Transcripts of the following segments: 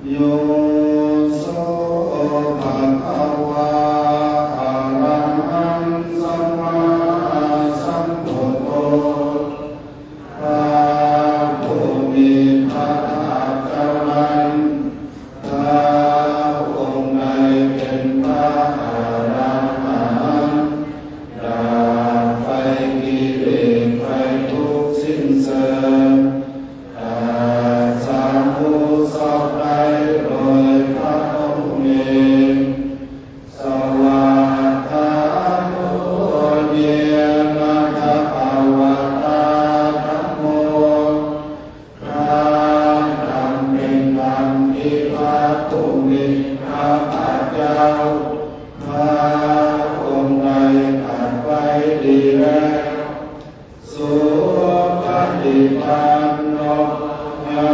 ໂຍ ໂສ ພະຄະວາ ອະລະຫັງ ສຳມາສຳພຸດໂທ ພະຜູ້ມີພະພາກເຈົ້ານັ້ນ ພະອົງໃດເປັນພະອະລະຫັງ ດັບໄຟກິເລດໄຟທຸກສິ້ນເຊີງ ຕັດສະຮູ້ຊອບໄດ້ໂດຍພະອົງເອງ. ສະຫວັດທາໂຕ ເຍນະ ພະຄະວະຕາ ທຳໂມ ພະທຳເປັນທຳທີ່ພະຜູ້ມີພະພາກເຈົ້າ ພະອົງໄດ້ຕັດໄວ້ດີແລ້ວ. ສຸປະຕິປັນໂນ ຍະ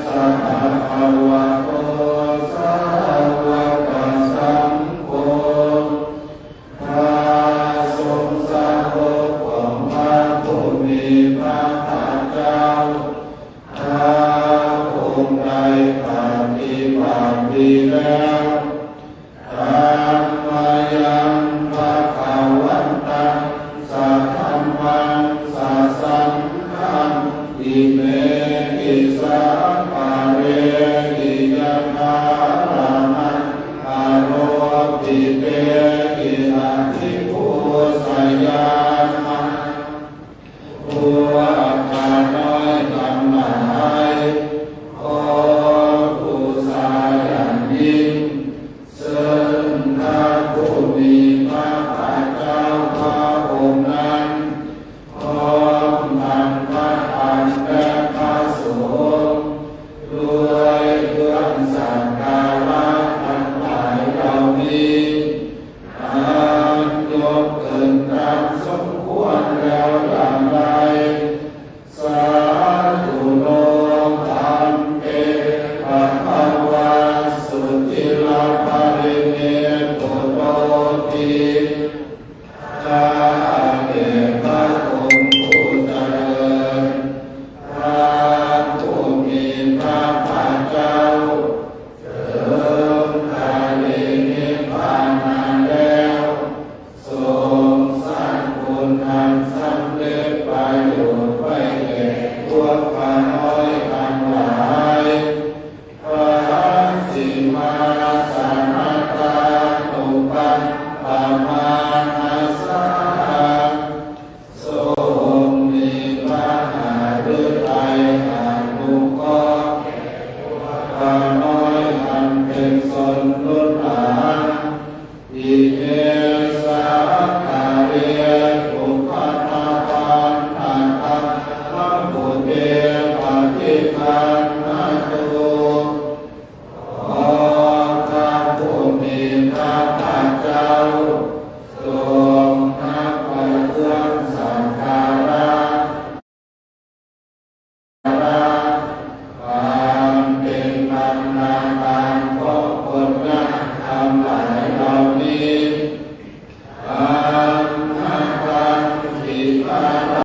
ສະ ພະຄະວະໂຕ ສາວະກະສັງໂຄ ພະສົງສາວົກຂອງພະຜູ້ມີພະພາກເຈົ້າ ພະອົງໄດ້ປະຕິບັດດີແລ້ວ. ທຳມະຍັງ ພະຄະວັນຕັງ ສະທຳມັງ ສະສັງຄັງ ອິເມຫິ ສາກະເລຫິ ຍະຖາລະຫັງ ອາໂລປິເຕຫິ ອະທິປູຊະຍາມະ. ພວກຂ້ານ້ອຍທັງຫຼາຍ ຂໍບູຊາຢ່າງຍິ່ງ ເຊິ່ງພະຜູ້ມີພະພາກເຈົ້າພະອົງນັ້ນ ພ້ອມທັງພະທຳ ແລະ ພະສົງ ດ້ວຍເຄື່ອງສັກກາລະທັງຫຼາຍເຫຼົ່ານີ້ ອັນຍົກຂຶ້ນຕາມສົມຄວນແລ້ວຢ່າງໃດ ສາທຸໂນ ພັນເຕ ພະຄະວາ ສຸທິລາພະລິນິບພຸດໂຕ ພິກຂະເຖ ພະສົງຜູ້ຈະເລີນ ພະຜູ້ມີພະພາກເຈົ້າ ເຖິງພະລິນິບພານາແລ້ວ ຊົງສັນຄຸນອັນສຳເລັດປະໂຫຍດໄວ້ແກ່ພວກຂ້ານ້ອຍທັງຫຼາຍ ພະສີມາ